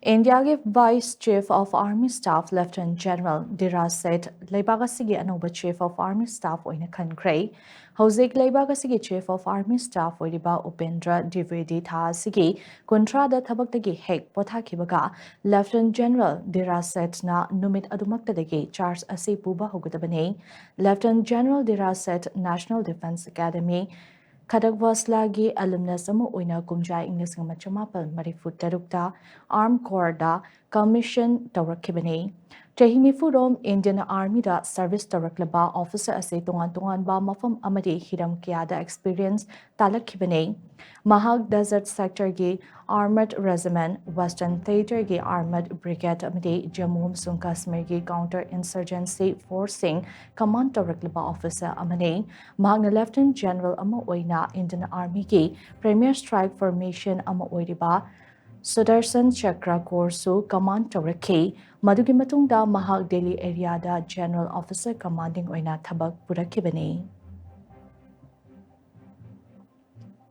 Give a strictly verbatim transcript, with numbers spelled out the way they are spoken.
ꯏꯟꯗꯤꯌꯥꯒꯤ Vice Chief of Army Staff Lieutenant General Dhiraj Seth ꯂꯩꯕꯥꯛ ꯑꯁꯤꯒꯤ ꯑꯅꯧꯕ Chief of Army Staff ꯑꯣꯏꯅ ꯈꯟꯈ꯭ꯔꯦ꯫ ꯍꯧꯖꯤꯛ ꯂꯩꯕꯥꯛ ꯑꯁꯤꯒꯤ Chief of Army Staff ꯑꯣꯏꯔꯤꯕ ꯎꯄꯦꯟꯗ꯭ꯔ ꯗ꯭ꯋꯤꯕꯦꯗꯤ ꯊꯥ ꯑꯁꯤꯒꯤ ꯀꯨꯟꯊ꯭ꯔꯥꯗ ꯊꯕꯛꯇꯒꯤ ꯍꯦꯛ ꯄꯣꯊꯥꯈꯤꯕꯒ Lieutenant General Dhiraj Sethꯅ ꯅꯨꯃꯤꯠ ꯑꯗꯨꯃꯛꯇꯗꯒꯤ charge ꯑꯁꯤ ꯄꯨꯕ ꯍꯧꯒꯗꯕꯅꯤ꯫ Lieutenant General Dhiraj Seth National Defence Academy ꯈꯗꯛꯋꯥꯁꯂꯥꯒꯤ alumnus ꯑꯃ ꯑꯣꯏꯅ ꯀꯨꯝꯖꯥ ꯏꯪ ꯂꯤꯁꯤꯡ ꯑꯃ ꯆꯃꯥꯄꯜ ꯃꯔꯤꯐꯨ ꯇꯔꯨꯛꯇ Armed Corpsꯇ commission ꯇꯧꯔꯛꯈꯤꯕꯅꯤ꯫ ꯆꯍꯤ ꯅꯤꯐꯨ ꯔꯣꯝ Indian Armyꯗ service ꯇꯧꯔꯛꯂꯕ officer ꯑꯁꯤ ꯇꯣꯉꯥꯟ ꯇꯣꯉꯥꯟꯕ ꯃꯐꯝ ꯑꯃꯗꯤ ꯍꯤꯔꯝ ꯀꯌꯥꯗ experience ꯇꯥꯜꯂꯛꯈꯤꯕꯅꯤ꯫ ꯃꯍꯥꯛ Desert Sectorꯒꯤ Armored Regiment, Western Theaterꯒꯤ Armored Brigade ꯑꯃꯗꯤ ꯖꯝꯃꯨ ꯑꯃꯁꯨꯡ ꯀꯥꯁꯃꯤꯔꯒꯤ Counter Insurgency Forceꯁꯤꯡ command ꯇꯧꯔꯛꯂꯕ officer ꯑꯃꯅꯤ꯫ ꯃꯍꯥꯛꯅ Lieutenant General ꯑꯃ ꯑꯣꯏꯅ Indian Armyꯒꯤ premier strike formation ꯑꯃ ꯑꯣꯏꯔꯤꯕ Sudarshan Chakra Corpsꯁꯨ command ꯇꯧꯔꯛꯈꯤ꯫ ꯃꯗꯨꯒꯤ ꯃꯇꯨꯡꯗ ꯃꯍꯥꯛ Delhi areaꯗ General Officer Commanding ꯑꯣꯏꯅ ꯊꯕꯛ ꯄꯨꯔꯛꯈꯤꯕꯅꯤ꯫